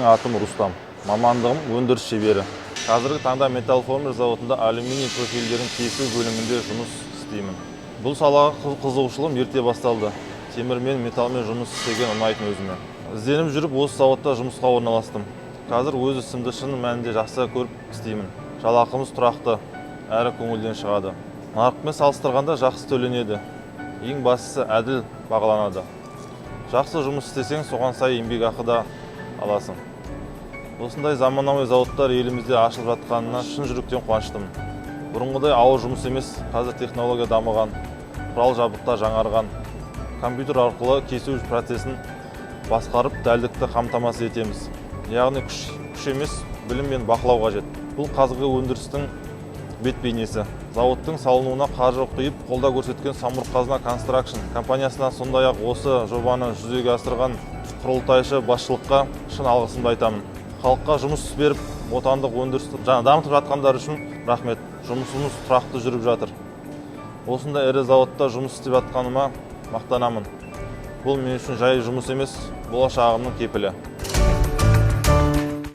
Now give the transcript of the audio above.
Менің атым Рустам, мамандығым өндіріс шебері. Қазіргі таңда Металлформер зауытында алюминий профильдерін кесу бөлімінде жұмыс істеймін. Бұл салаға қызығушылығым ерте басталды. Темірмен, металлмен жұмыс істеген ұнайтын өзіме. Ізденіп жүріп, осы зауытта жұмысқа орналастым. Қазір өз ісімді шын мәнінде жақсы көріп істеймін. Жалақымыз тұрақты әрі көңілден шығады. Нарықпен салыстырғанда жақсы төленеді. Ең бастысы, әділ бағаланады. Жақсы жұмыс істесең, соған сай еңбекақы да аласың. Осындай заманауи зауыттар елімізде ашылып жатқанына шын жүректен қуаныштымын. Бұрынғыдай ауыр жұмыс емес, қазір технология дамыған, құрал жабдықтар жаңарған. Компьютер арқылы кесу процесін басқарып, дәлдікті қамтамасыз етеміз. Яғни күш емес, білім мен бақылау қажет. Бұл қазіргі өндірістің бет бейнесі. Зауыттың салынуына қаржы құйып, қолдау көрсеткен Самұрық Қазына Констракшн компаниясына, сондай ақ осы жобаны жүзеге асырған құрылтайшы басшылыққа шын алғысымды айтамын. Халыққа жұмыс беріп, отандық өндірісті жаңа дамытып жатқандар үшін рахмет. Жұмысымыз тұрақты жүріп жатыр. Осындай ірі зауытта жұмыс істеп жатқаныма мақтанамын. Бұл мен үшін жай жұмыс емес, болашағымның кепілі.